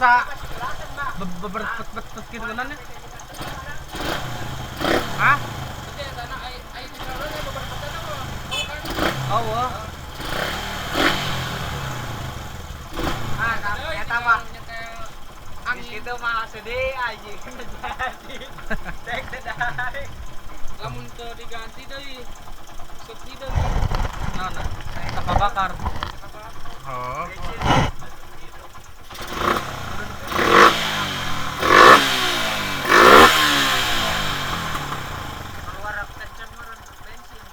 Asa beberpet-pet gitu kan ya? Hah? Oh, wah. Ah, eta mah itu mah sedih anjing jadi. Cek teh. Lamun teu diganti deui. Sepi deui. Naon? Bakar. Oh. Keluar kenceng meureun bensin.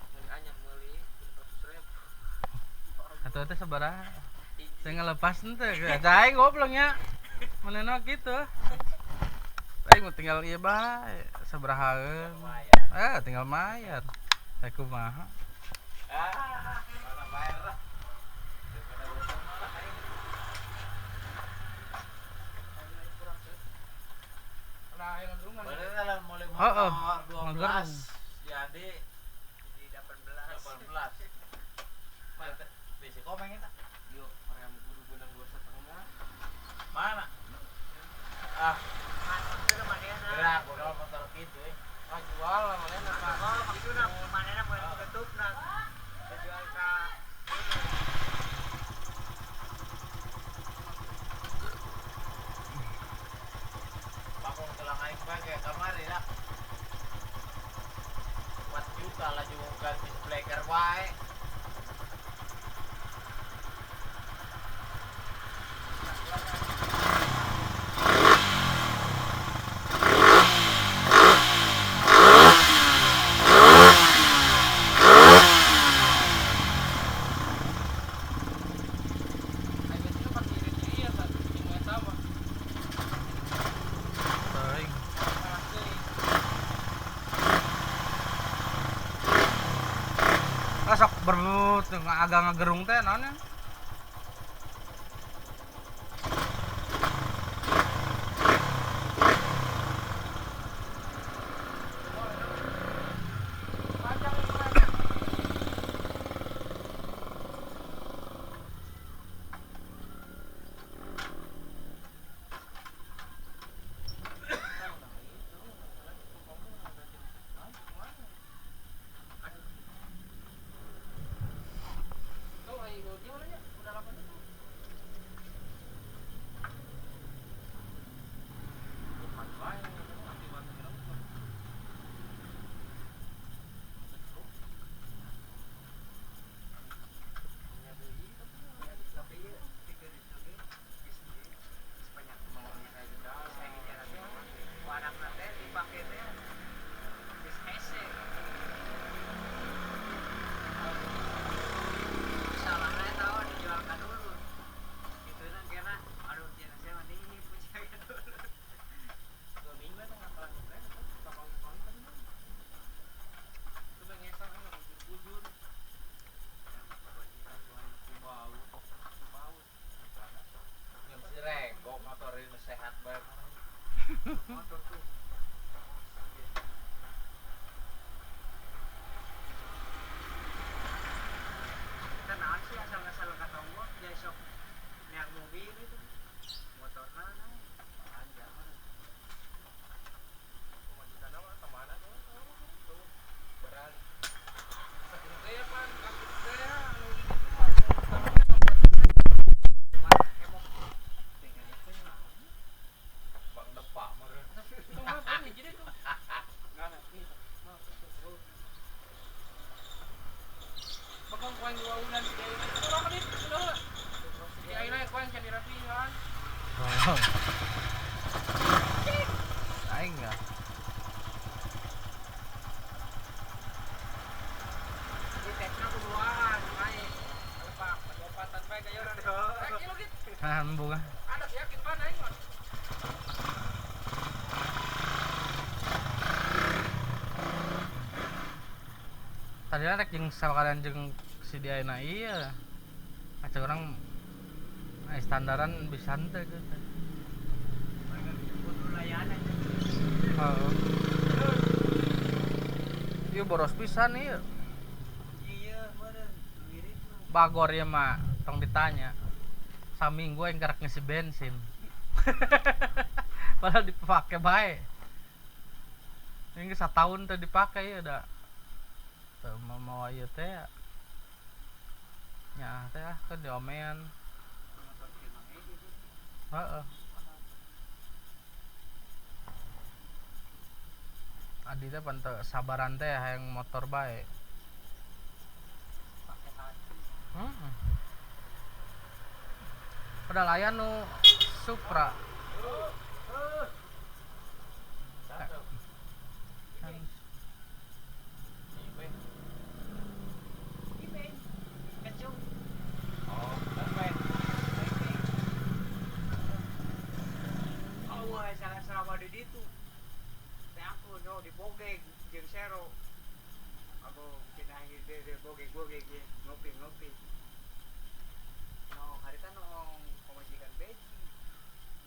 Mun anyar meuli 100.000. Atuh teh sabaraha? Saya ngelepas henteu. Aing goblok nya. Manehna kitu. Aing mah tinggal ieu bae sabarahaeun. Tinggal mayar. Teh kumaha? Ah, mana bayar lah. Bener lah mulai Heeh, motor 12 jadi Jadi 18. 18. Mana teh? Bisi komeng eta. Yo, orang guru benang 2,5. Mana? Ah, Mantap tuh manehna. gerak udah motor gitu eh. Ah, jual lah manehna ka. Oh, maksudna manehna mun tutupna. Dijual ka Bakong tulang aing bae kayak kamari lah. 4 juta laju ganti splaker wae. Aing geus pasti iri ya tah jeung eta mah. Teuing. Parah deui. Ah, sok berbut agak ngagerung teh naon ya? Panjang ukuran. Tuh, ayo gimana ya? Udah 8 itu. Tapi ieu pikir itu ge geus ieu geus banyak mau saya jalan teh. Ku anakna teh dipake teh geus hese. Salahna eta mah dijual ka dulur. Kituna kena aduh cenah saya mah ini punya ka dulur. 2 minggu eta ngakalan teh, bakal kan. Itu ngesang kan bujur. Bau, bau. Yang si rengkok motor ini sehat banget. Motor tuh. Kita naon sih asal asal katonggo ya sok neang mobil itu motorna naon panjang. Pemajikan mah kemana tuh? Tuh, beralih. Sakitu teh ya pan, kaki teh ya anu di ditu mah. Cuma emok tinggal naon. Bang depak meureun. Tuh mah pan hiji deui tuh. Enggak nih. Mah tuh. Bakal kuang dua ulan si ayeuna. Tolong ka dit, ulah. Si ayeuna kuang can dirapihan. Oh. Aing enggak. Di tesna kuduaan main. Lepak, lompatan bae ka urang. Eh, kieu gitu. Ah, embung ah. Ada yakin pan aing mah. Tadi rek jeung sakalian jeung si Diana ieu. Acak urang standaran bisa henteu gitu. Kudu layanan. Heeh. Ieu boros pisan ieu. Iya, meureun mirip mah. Bagor ya mah tong ditanya. Saminggu yang gerak ngisi bensin. Padahal dipakai bae. Ini setahun teh dipakai ya da. Teu mau ieu teh ya. Nya teh ah ke diomean. Heeh. Adi teh pan teu sabaran teh hayang motor bae. Pakai hati. Heeh. Padahal aya nu Supra. Kan Oh, sampai. Oh, wah, salah selama di ditu. Teh aku no di bogeg jeung sero. Aku cenah ieu de bogeg-bogeg ye, ngopi-ngopi. No, harita no pamajikan beji.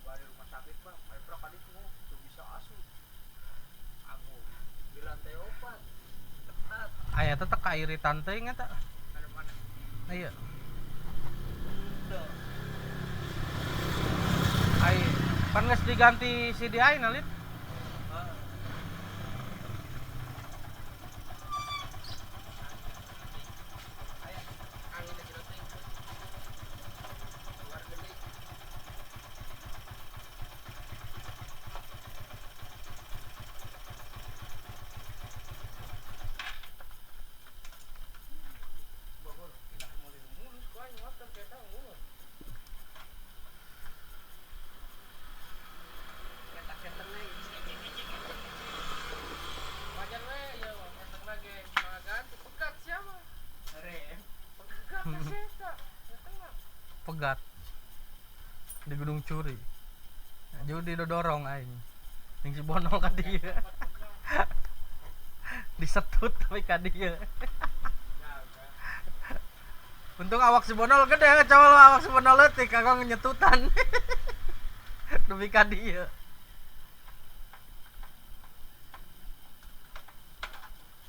Bari rumah sakit bang, ayo prak ka ditu teu bisa asup. Aku di lantai 4. Ketat. Aya teh teu kairitan teuing eta. Anu mana? Iya. Teu. Ai pan geus diganti CDI na Lip. Heeh. Aya angin aja teh. Keluar gede. Bogor tidak mulai mulus ku aing motor kereta mulus. Ketak-ketengna ecek ecek ecek. Wajar we ya enteng lagi mah ganti pegat siapa? Rem. Pegat teh sia eta. Enteng mah. Pegat. Di Gunung Curi. Jauh didodorong aing. Ning si Bonol ka dieu. Disetut tapi ka dieu. Untung awak si Bonol gede cowok lu awak si Bonol leutik kagak nyetutan. Demi ka dieu.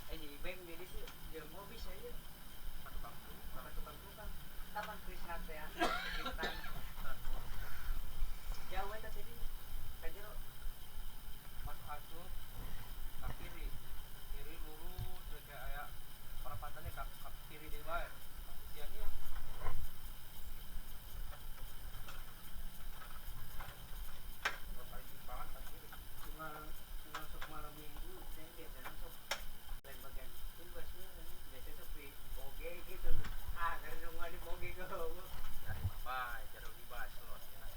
Eh, si Ibeng jadi sih jelema bisa ieu. Tukang tukang. Kapan Krisna teh ah? Krisna. Jauh eta tadi. Ka jero. Pas asup ka kiri. Kiri lurus we kayak aya parapatannya ka kiri deui bae. Ka ieu. Kalau simpangan ka kiri. Cuma cuma sok malam minggu teh biasanya sok lain bagian tugas we biasanya sok di boge gitu. Ah, karena nunggu di boge go. Cari apa? Cari di basos ya.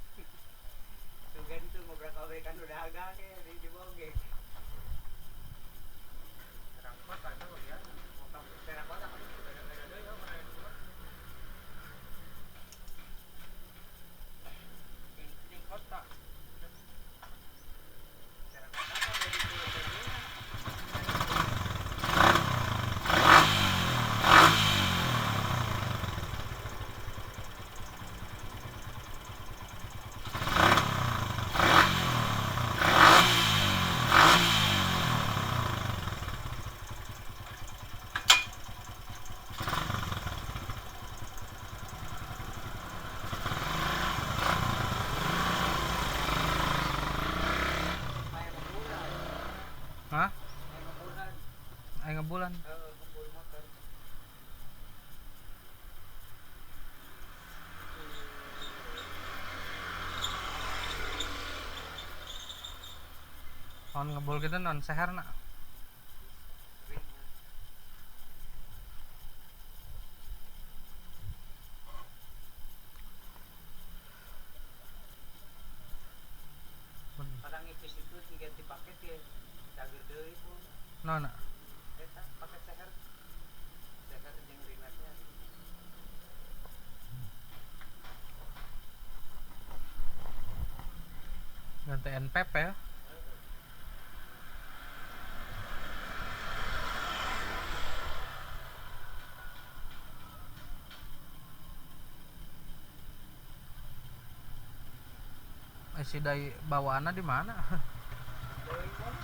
Sugan tuh ngobrol-ngobrol kan udah agak ya di boge. Serang kota eta bagian. Mau ka Serang kota kan Beda-beda deui ya mana yang dua. Ini kota. Serang kota kan dari itu. Aya ngebulan. Hah? Aya ngebulan. Aing ngebulan. Heeh, ngebul motor. Non ngebul gitu non seherna. Kadang ipis itu diganti paket ya. Cager deui pun. Non Eta paket seher. Seher jeung rinatnya. Ganti NPP ya. Eh, si dai bawaanna di mana? Deui pun.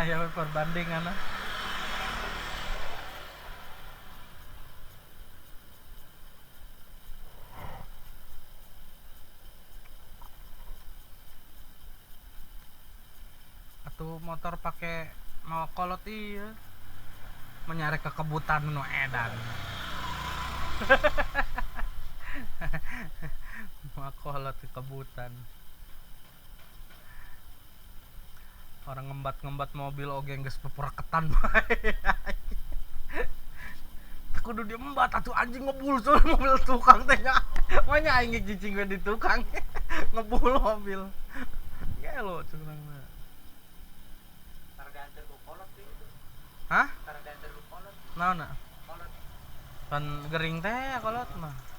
Aya we perbandingan. Atuh motor pake mau kolot iya menyarek ke kebutan nu edan. Mau kolot ke kebutan. Orang ngembat-ngembat mobil oge geus pepereketan bae. Kudu diembat atuh anjing ngebul soal mobil tukang teh nya. Manya aing cicing we di tukang ngebul mobil. Gelo curang mah. Tara diantar ku kolot itu. Hah? Tara diantar ku kolot. Naon na? Kolot. Pan gering teh kolot mah.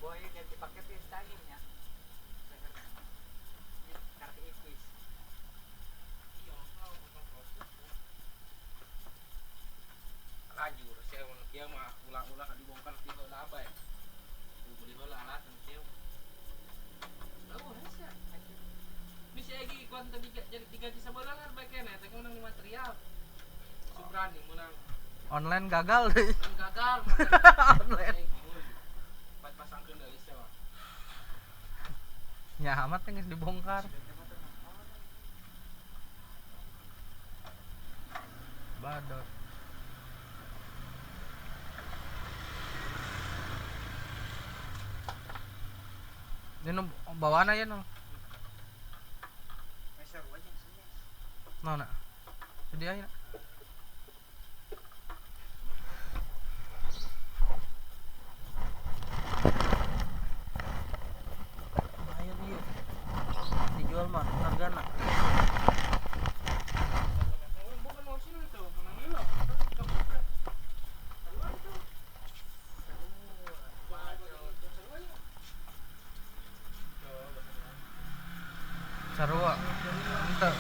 Boy ganti paket di stagingnya. Kartu ikuis. Lajur saya mun kieu mah ulah-ulah dibongkar ti heula bae. Beli heula alat kieu. Oh, hese. Bisa lagi kuan tadi jadi digaji sabeula bae keneh teh menang di material. Subrani menang. Online gagal deh. Menang gagal. Online. Pat pasangkeun deui sia mah. Ya amat geus dibongkar. Badot. Ini nu bawaan aja nu. Meser wae jeung senes. Naon na? Sedih aja. Bahaya dia. Dijual mah hargana. Bukan mau sini tuh, menang lilo. Sarua. Ente.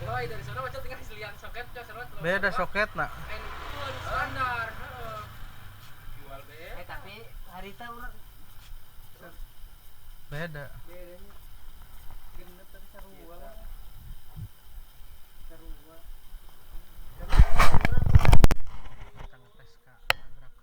Woi, dari sana baca tinggal selian soket, sarua. Beda soket na. Standar, heeh. Jual be. Tapi harita urang beda. Bedanya. Genep tapi sarua lah. Sarua. Kita ngetes ka nabrak.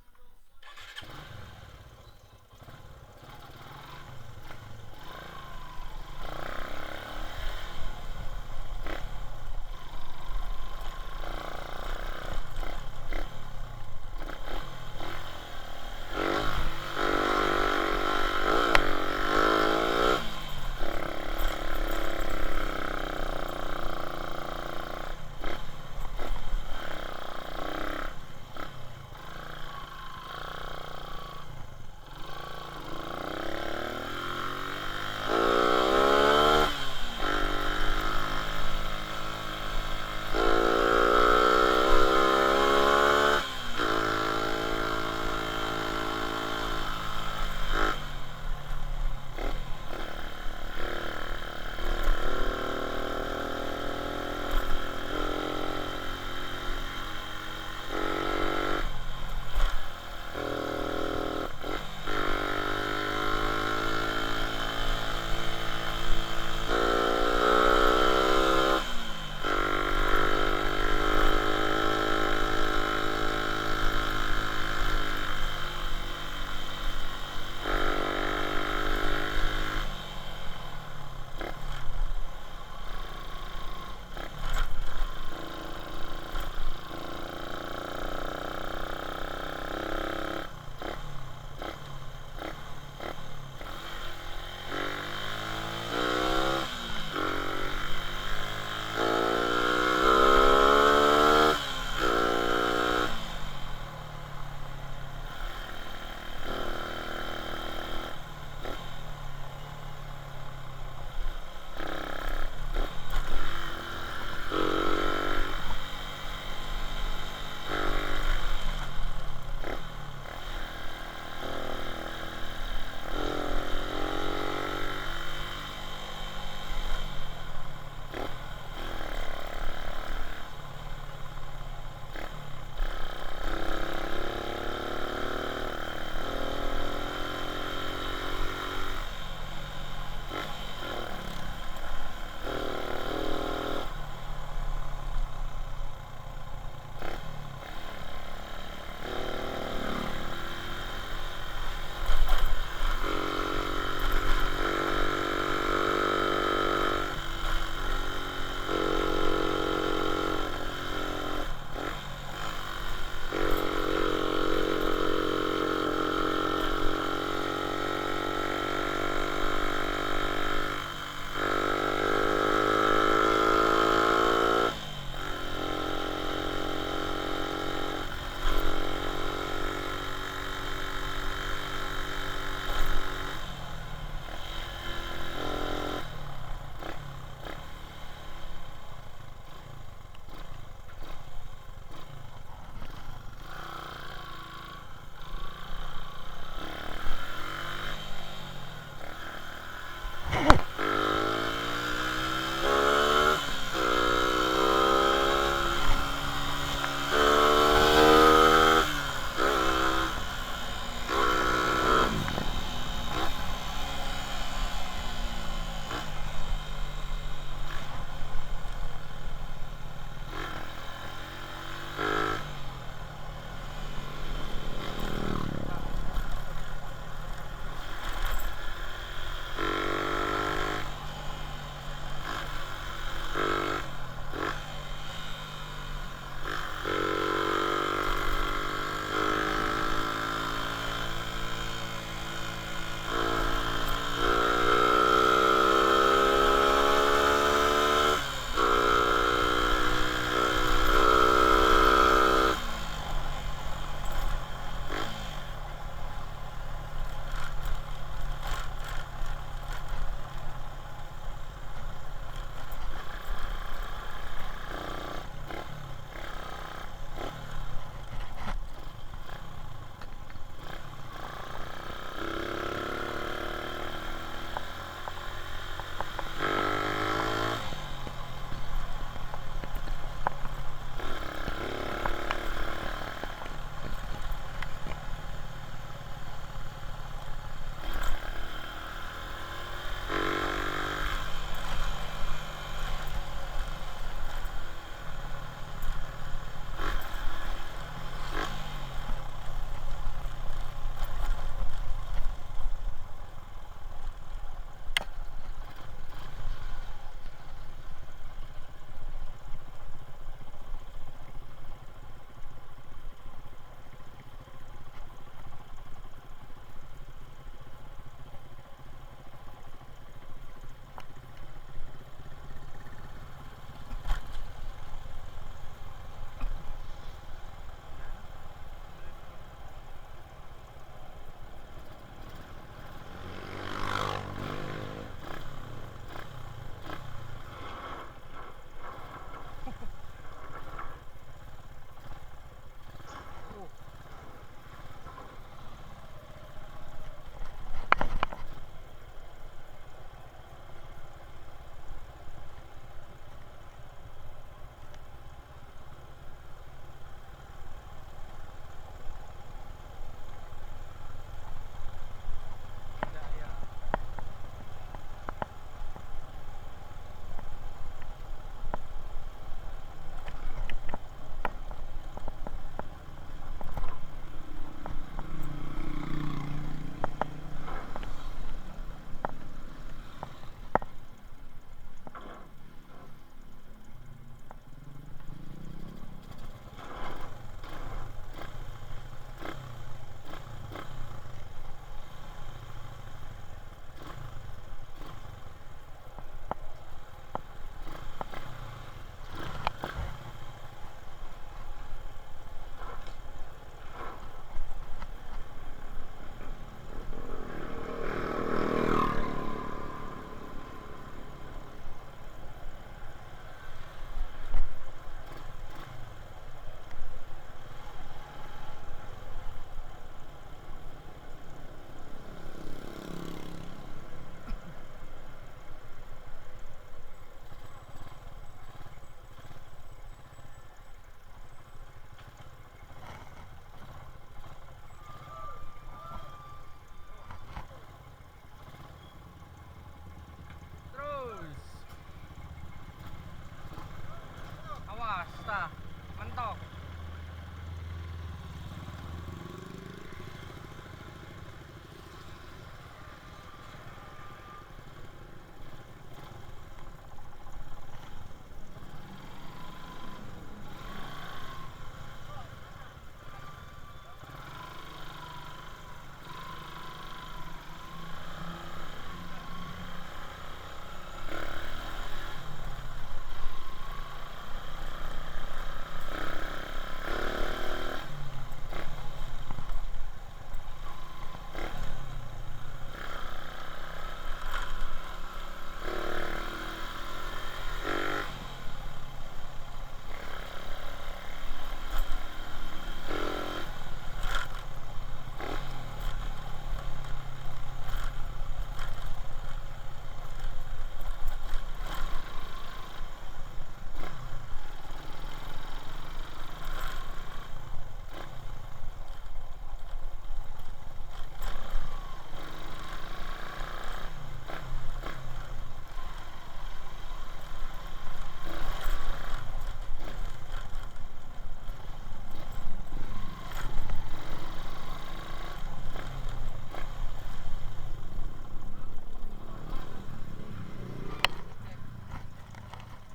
tah mentok.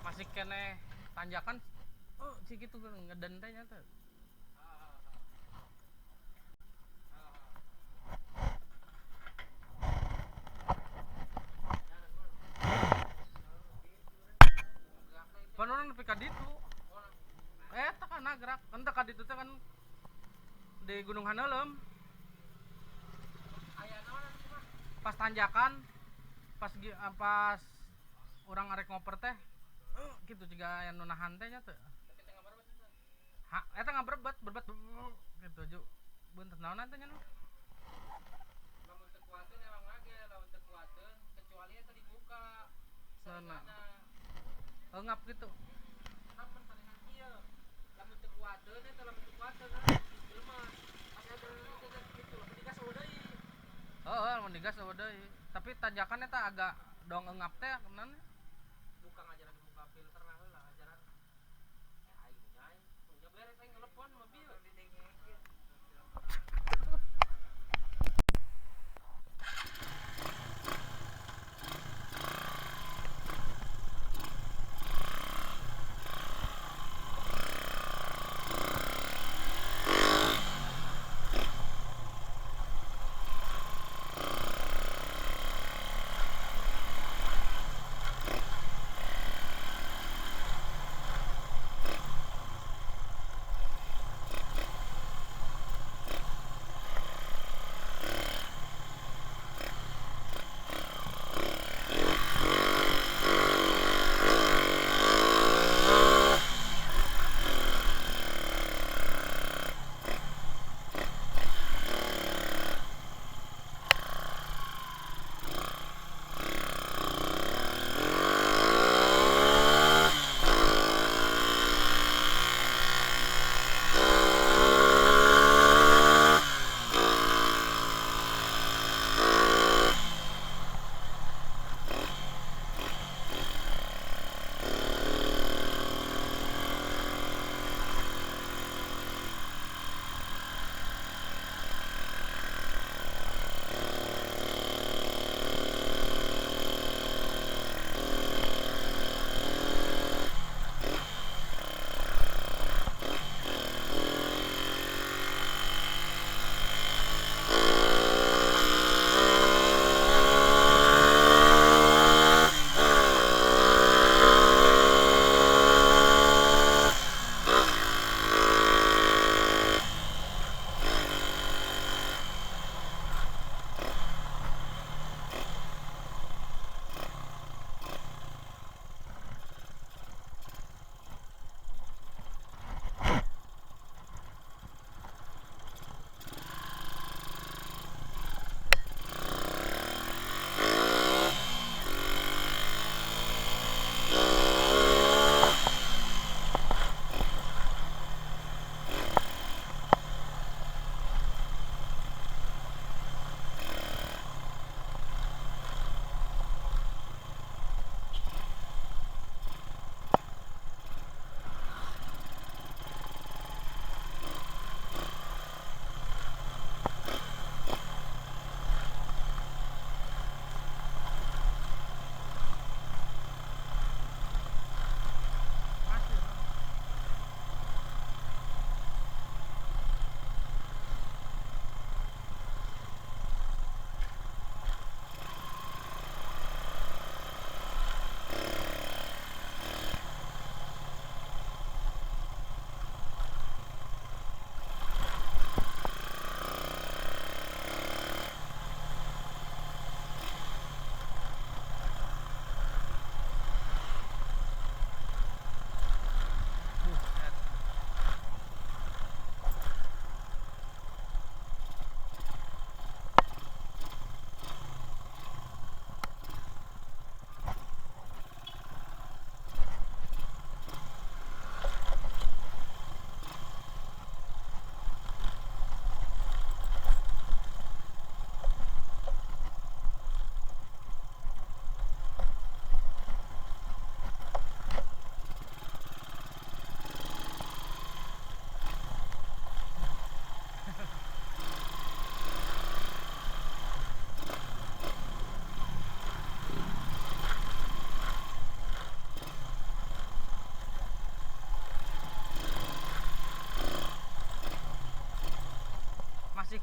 Masih kene tanjakan oh sih gitu ngeden teh nya teh. Pan urang nepi ka ditu. Eta kan nagrak, kan teh ka ditu teh kan di Gunung Haneuleum. Pas tanjakan, pas pas urang arek ngoper teh gitu juga aya nu nahan teh nya teh. Ha, eta ngaberebet, berebet gitu ju. Beunteut naonan teh nya nu. Lamun teu kuateun emang lage, lamun teu kuateun kecuali eta dibuka. Sana. Saringanna. Eungap gitu. Lamun saringan ieu. Lamun teu kuateun eta lamun teu kuateun kan jelema. Pas eta gitu, lamun digas eueuh deui. Heeh, lamun digas eueuh deui. Tapi tanjakan eta agak dong eungap teh kenan. Buka ngajaran buka filter lah heula ajaran. Eh aing nya aing punya beres aing telepon mobil.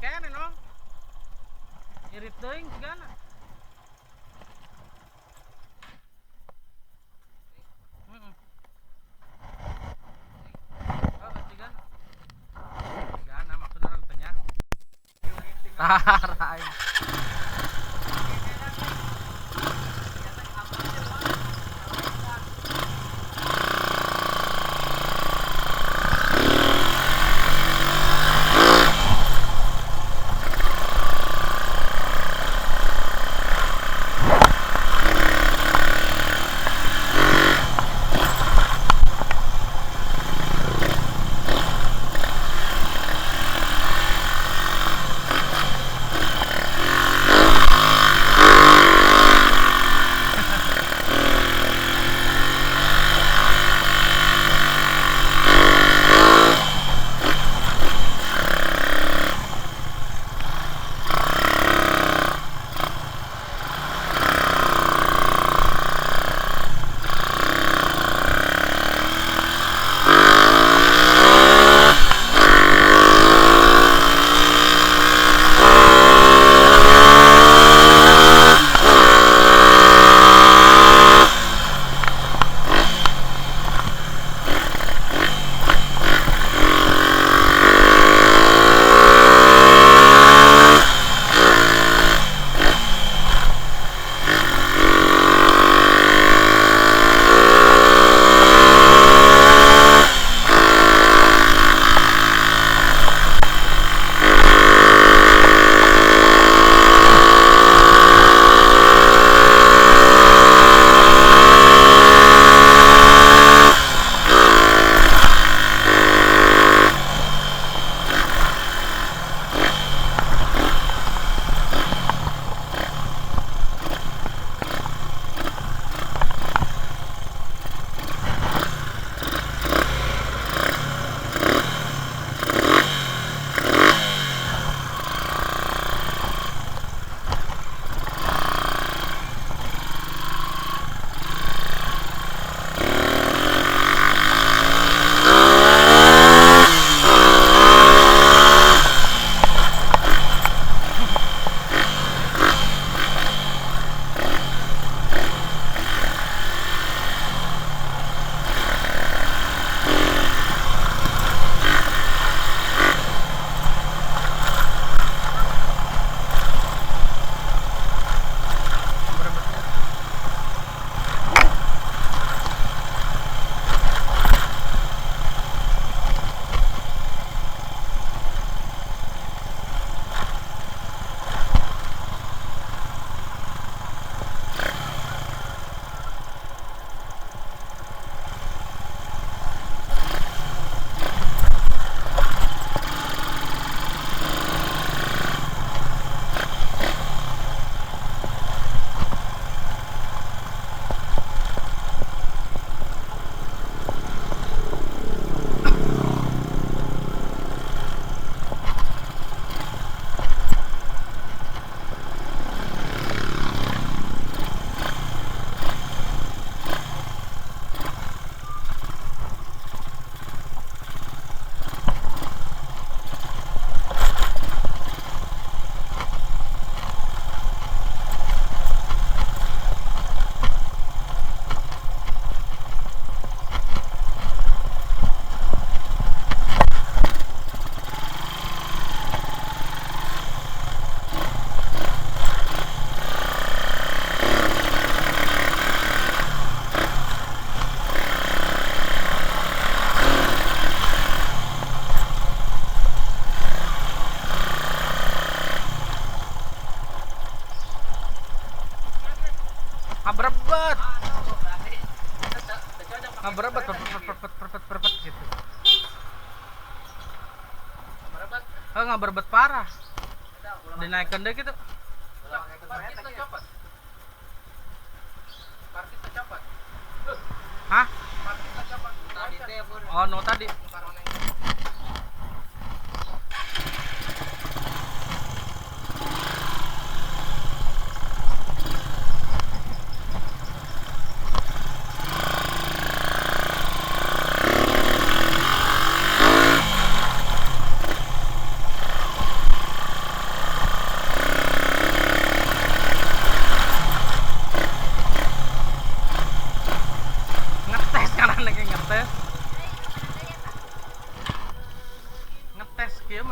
Kene no. Irit teuing sigana. Heeh. Oh, sigana. Sigana maksudna urang teh nyaho. Tara aing. Ngabrebet. Ngabrebet perpet perpet gitu. Ngabrebet. Oh, ngabrebet parah. Dinaikkan deh gitu. Hah? Oh, no tadi.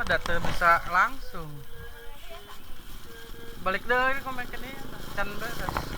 mah da teu bisa langsung. Balik deui komekeun ieu can beres.